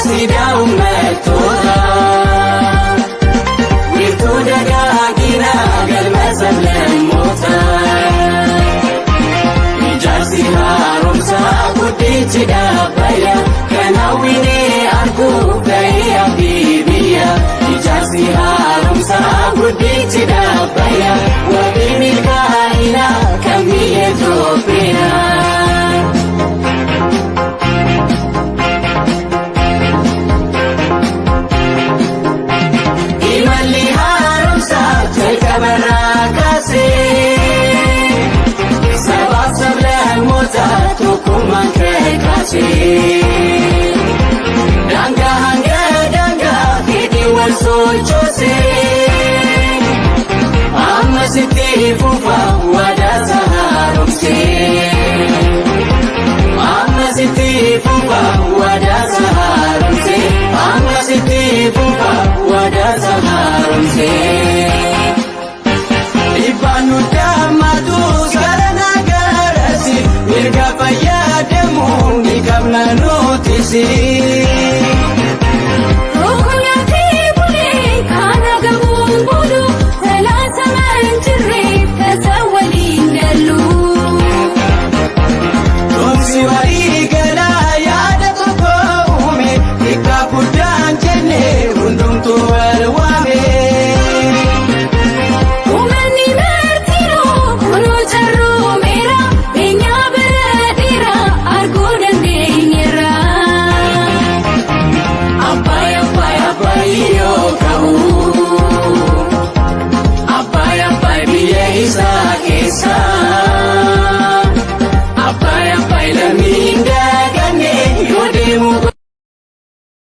Siidaa uummattootaa. Wiirtuu dagaaginaa galma sablammootaa. Ijaarsi haaromsaa guddichi dhaabbaya kan hawwinee arguuf ga'ee abdii biyya. Ijaarsi haaromsaa guddichi dhaabbaya wabii milkaa'inaa kan biyya Itoophiyaa. Imalli haaromsaa jalqabarraa kaasee sabaaf sablammoota tokkummaan kakaasee daangaa hanga daangaa fedhii wal sochoosee ammas itti fufa waadaa haaromsee. Ammas itti fufa waadaa haaromsee. Ammas itti fufa waadaa haaromsee. Dhiibbaan nutti hammaatus gara nagaarasi mirga fayyadamuu ni qabna nutis.